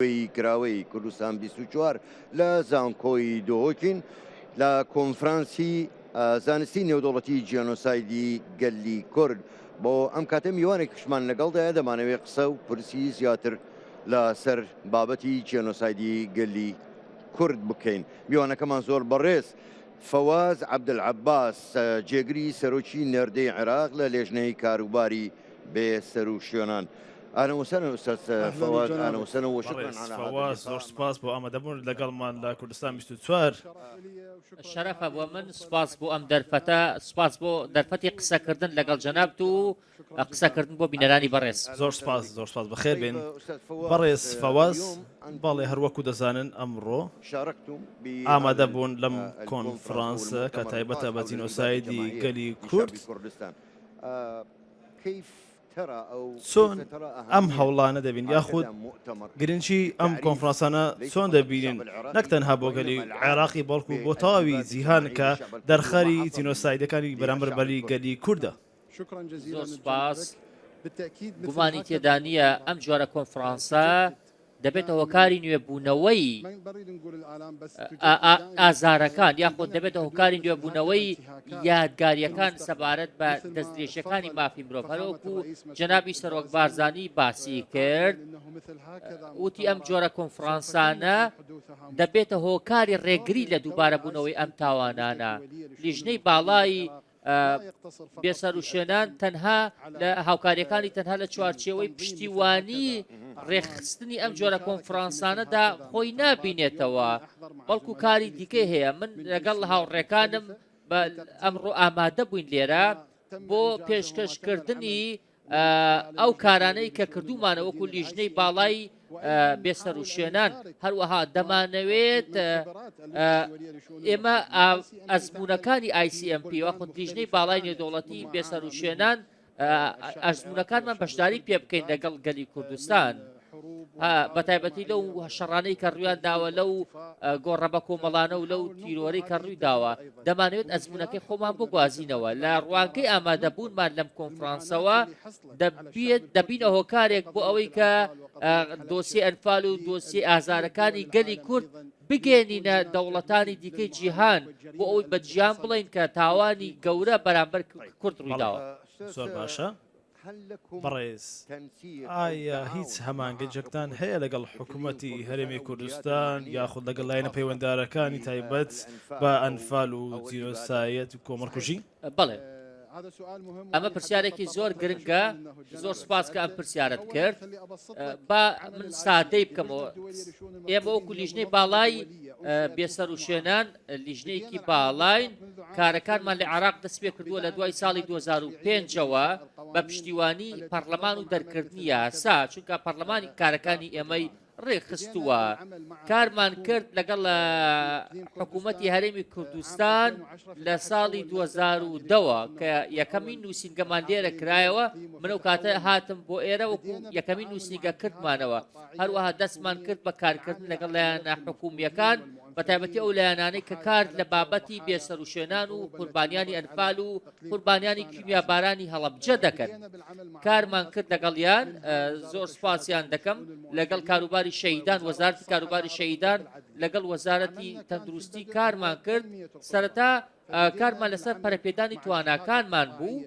ی کراوەی کوردستان 24 لە زانکۆی دهۆکین لە کۆنفرانسی زانستی نێودەوڵەتی جیۆنۆسایدی گەلی کورد. بۆ ئەم کاتە میوانێکیشمان لەگەڵدایە دەمانەوێت قسە و پرسی زیاتر لەسەر بابەتی جیۆنۆسایدی گەلی کورد بکەین. میوانەکەمان زۆر بەڕێز فەواز عەبدولعەباس جێگری سەرۆکی نێردەی عێراق لە لێژنەی کاروباری بێ سەروشوێنان. اهلا وسهلا استاذ فواز اهلا وسهلا وشكرا بەڕێز على هذا فەواز زۆر اللقاء. سوپاس بۆ ئامادەبوونت لەگەڵمان لە کوردستان 24. شەرەفە بۆ من، سوپاس بۆ ئەم دەرفەتە، سوپاس بۆ دەرفەتی قسەکردن لەگەڵ جەنابت و قسەکردن بۆ بینەرانی بەڕێز. زۆر سوپاس، زۆر سوپاس، بەخێر بێن بەڕێز فەواز. بەڵێ هەروەکو دەزانن ئەمڕۆ ئامادە بوون لەم کۆنفرانسە کە تایبەتە بە جینۆسایدی گەلی کورد. چۆن ئەم هەوڵانە دەبین یاخود گرنگی ئەم کۆنفرانسانە چۆن دەبینن نەک تەنها بۆ گەلی عێراقی بەڵکو بۆ تەواوی جیهان کە دەرخەری جینۆسایدەکانی بەرامبەر بەلی گەلی کوردە؟ زۆر سوپاس. گومانی تێدا نییە ئەم جۆرە کۆنفرانسە دەبێتە هۆکاری نوێبوونەوەی ئازارەکان یاخود دەبێتە هۆکاری نوێبوونەوەی یادگاریەکان سەبارەت بە دەستدرێژیەکانی مافی مرۆڤ هەروەکو جەنابی سەرۆک بارزانی باسی کرد وتی ئەم جۆرە کۆنفرانسانە دەبێتە هۆکاری ڕێگری لە دووبارەبوونەوەی ئەم تاوانانە لیژنەی باڵای بێسەروشوێنان تەنها لە هاوکاریەکانی تەنها لە چوارچێوەی پشتیوانی ڕێکخستنی ئەم جۆرە کۆنفرانسانەدا خۆی نابینێتەوە بەڵکو کاری دیکەی هەیە من لەگەڵ هاوڕێکانم بە ئەمڕۆ ئامادە بووین لێرە بۆ پێشکەشکردنی ئەو کارانەی کە کردوومانە وەکو لیژنەی باڵای بێسەروشوێنان، هەروەها دەمانەوێت ئێمە ئەزموونەکانی ICMP یاخود لیژنەی باڵای نێودەوڵەتی بێسەروشوێنان ئەزموونەکانمان بەشداری پێ بکەین لەگەڵ گەلی کوردستان. بەتایبەتی لەو شەڕانەی کە ڕویان داوە لەو گۆڕە بە کۆمەڵانە و لەو تیرۆرەی کە ڕووی داوە دەمانەوێت ئەزموونەکەی خۆمان بگوازینەوە لە ڕوانگەی ئامادەبوونمان لەم کۆنفرانسەوە دەبێت دەبینە هۆکارێک بۆ ئەوەی کە دۆسیەی ئەنفال و دۆسیەی ئازارەکانی گەلی کورد بگەێنینە دەوڵەتانی دیکەی جیهان بۆ ئەوەی بە جیهان بڵێین کە تاوانی گەورە بەرامبەر کورد ڕوویداوە. زۆر باشە. بەڕێز ئایا هیچ هەمانگەجەکتان هەیە لەگەڵ حکوومەتی هەرێمی کوردستان یاخود لەگەڵ لایەنە پەیوەندارەکانی تایبەت بە ئەنفال و جینۆسایەت و کۆمەڵکوژی؟ بەڵێ ئەمە پرسیارێکی زۆر گرنگە زۆر سپاس کە ئەم پرسیارت کرد با من سادەی بکەمەوە ئێمە وەکو لیژنەی باڵای بێسەروشوێنان لیژنەیەکی باڵاین کارەکانمان لە عێراق دەست پێ کردووە لە دوای ساڵی 2005ەوە بە پشتیوانی پەرلەمان و دەرکردنی یاسا چونکە پەرلەمانی کارەکانی ئێمەی ڕێکخستووە کارمان کرد لەگەڵ حکوومەتی هەرێمی کوردستان لە ساڵی 2010ەوە کە یەکەمین نووسینگەمان لێرە کرایەوە من ئەو کاتە هاتم بۆ ئێرە وەکو یەکەمین نووسینگە کردمانەوە هەروەها دەستمان کرد بە کارکردن لەگەڵ لایەنە حکومییەکان بەتایبەتی ئەو لایەنانەی کە کار لە بابەتی بێسەروشوێنان و قوربانیانی ئەنفال و قوربانیانی کیمیابارانی هەڵەبجە دەکەن کارمان کرد لەگەڵیان زۆر سوپاسیان دەکەم لەگەڵ کاروباری شەهیدان وەزارەتی کاروباری شەهیدان لەگەڵ وەزارەتی تەندروستی کارمان کرد سەرەتا کارمان لەسەر پەرەپێدانی تواناکانمان بوو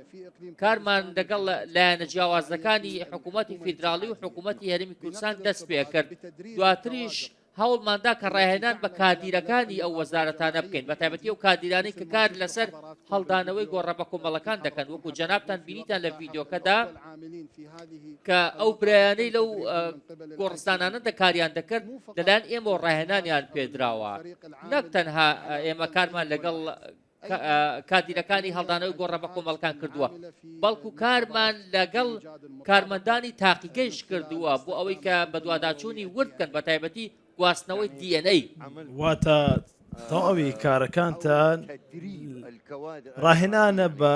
کارمان لەگەڵ لایەنە جیاوازەکانی حکوومەتی فیدراڵی و حکوومەتی هەرێمی کوردستان دەست پێکرد دواتریش هەوڵماندا کە ڕاهێنان بە کادیرەکانی ئەو وەزارەتانە بکەین، بەتایبەتی ئەو کادیرانەی کە کار لەسەر هەڵدانەوەی گۆڕە بەکۆمەڵەکان دەکەن، وەکو جەنابتان بینیتان لە ڤیدیۆکەدا کە ئەو برایانەی لەو گۆڕستانانەدا کاریان دەکرد لەلایەن ئێمەوە ڕاهێنانیان پێدراوە، نەک تەنها ئێمە کارمان لەگەڵ کادیرەکانی هەڵدانەوەی گۆڕە بەکۆمەڵەکان کردووە، بەڵکو کارمان لەگەڵ کارمەندانی تاقیگەیش کردووە بۆ ئەوەی کە بەدواداچوونی ورد بکەن بەتایبەتی گواستنەوەی DNA. واتە تەواوی کارەکانتان ڕاهێنانە بە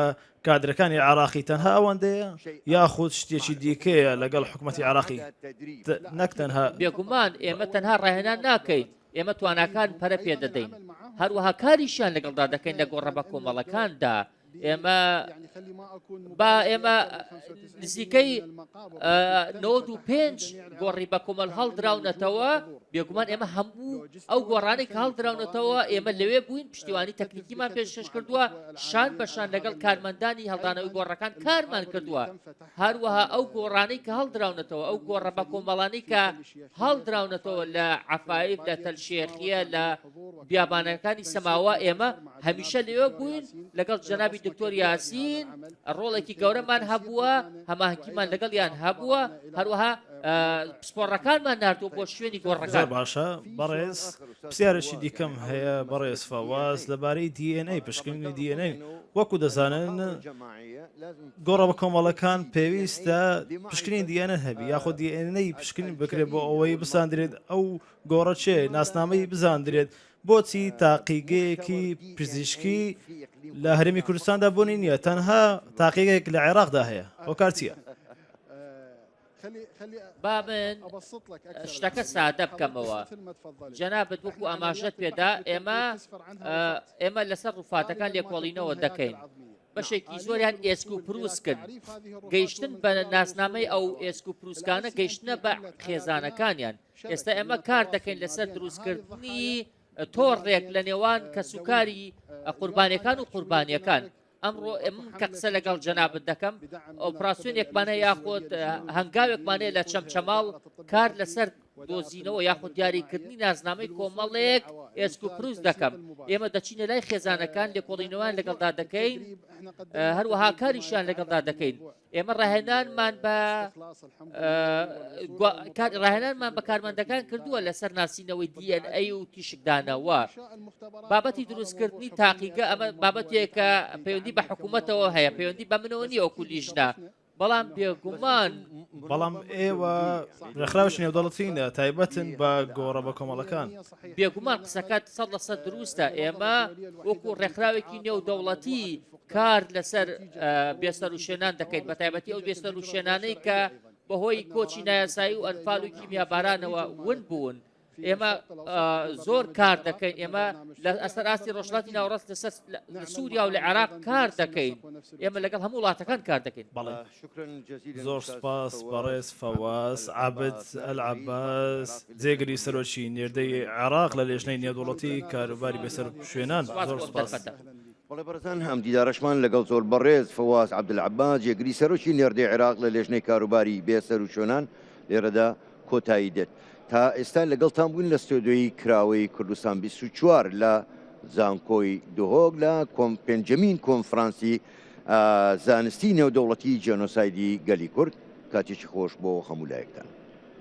کادرەکانی عێراقی تەنها ئەوەندەیە یاخود شتێکی دیکەیە لەگەڵ حکومەتی عێراقی نەک تەنها. بێگومان ئێمە تەنها ڕاهێنان ناکەین، ئێمە تواناکان پەرە پێدەدەین، هەروەها کاریشیان لەگەڵدا دەکەین لە گۆڕە بەکۆمەڵەکاندا. ئێمە با ئێمە نزیکەی 95 گۆڕی بە کۆمەڵ هەڵدراونەتەوە، بێگومان ئێمە هەموو ئەو گۆڕانەی کە هەڵدراونەتەوە ئێمە لەوێ بووین پشتیوانی تەکنیکیمان پێشکەش کردووە، شان بە شان لەگەڵ کارمەندانی هەڵدانەوەی گۆڕەکان کارمان کردووە، هەروەها ئەو گۆڕانەی کە هەڵدراونەتەوە، ئەو گۆڕە بەکۆمەڵانەی کە هەڵدراونەتەوە لە عەفایف، لە تەل شێخیە، لە بیابانەکانی سەماوە، ئێمە هەمیشە لەوێ بووین لەگەڵ جەنابی دکتۆر یاسین ڕۆڵێکی گەورەمان هەبووە، هەماهەنگیمان لەگەڵیان هەبووە، هەروەها پسپۆڕەکانمان ناردووە بۆ شوێنی گۆڕەکان. زۆر باشە بەڕێز، پرسیارێکی دیکەم هەیە بەڕێز فەواز لەبارەی DNA، پشکنینی DNA، وەکو دەزانن گۆڕە بە کۆمەڵەکان پێویستە پشکنین DNA هەبی یاخود DNA پشکنین بکرێت بۆ ئەوەی بزاندرێت ئەو گۆڕە چێ ناسنامەی بزاندرێت بۆچی تاقیگەیەکی پزیشکی لە هەرێمی کوردستاندا بوونی نییە تەنها تاقیگەیەک لە عێراقدا هەیە هۆکار چییە؟ با من شتەکە سادە بکەمەوە جەنابت وەکو ئاماژەت پێدا ئێمە ئێمە لەسەر ڕوفاتەکان لێکۆڵینەوە دەکەین بەشێکی زۆریان ئێسک و پروسکن گەیشتن بە ناسنامەی ئەو ئێسک و پروسکانە گەیشتنە بە خێزانەکانیان ئێستا ئێمە کار دەکەین لەسەر دروستکردنی تۆڕێک لە نێوان کەسوکاری قوربانیەکان و قوربانیەکان ئەمڕۆ من کە قسە لەگەڵ جەنابت دەکەم ئۆپراسیۆنێکمان هەیە یاخود هەنگاوێکمان هەیە لە چەمچەماڵ کار لەسەر دۆزینەوە یاخود دیاریکردنی نازنامەی کۆمەڵێک ئێسک و پروس دەکەم ئێمە دەچینە لای خێزانەکان لێکۆڵینەوەیان لەگەڵدا دەکەین هەروەها کاریشیان لەگەڵدا دەکەین ئێمە ڕاهێنانمان بە ڕاهێنانمان بە کارمەندەکان کردووە لەسەر ناسینەوەی DNA و تیشکدانەوە بابەتی دروستکردنی تاقیگە ئەمە بابەتێکە پەیوەندی بە حکوومەتەوە هەیە پەیوەندی بە منەوە نییە وەکو لیژنە بەڵام بێگومان بەڵام ئێوە ڕێکخراوێکی نێودەوڵەتینە تایبەتن بە گۆڕە بە کۆمەڵەکان. بێگومان قسەکەت 100% دروستە ئێمە وەکو ڕێکخراوێکی نێودەوڵەتی کار لەسەر بێسەروشوێنان دەکەین بەتایبەتی ئەو بێسەروشوێنانەی کە بەهۆی کۆچی نایاسایی و ئەنفال و کیمیابارانەوە ون بوون. ئێمە زۆر کار دەکەین ئێمە لە ئەسەر ئاستی ڕۆژهەڵاتی ناوەڕاست لەسەر لە سووریا و لە عێراق کار دەکەین ئێمە لەگەڵ هەموو وڵاتەکان کار دەکەین. بەڵێ زۆر سوپاس بەڕێز فەواز عەبد ئەلعەباس جێگری سەرۆکی نێردەی عێراق لە لێژنەی نێودەوڵەتی کاروباری بێسەروشوێنان زۆر سوپاس. بەڵێ بەڕێزان ئەم دیدارەشمان لەگەڵ زۆر بەڕێز فەواز عەبدولعەباس جێگری سەرۆکی نێردەی عێراق لە لێژنەی کاروباری بێسەروشوێنان لێرەدا کۆتایی دێت. تا ئێستا لەگەڵتان بووین لە ستۆدیۆی کراوەی کوردستان 24 لە زانکۆی دهۆک لە پێنجەمین کۆنفرانسی زانستی نێودەوڵەتی جێنۆسایدی گەلی کورد. کاتێکی خۆش بۆ هەموو لایەکتان.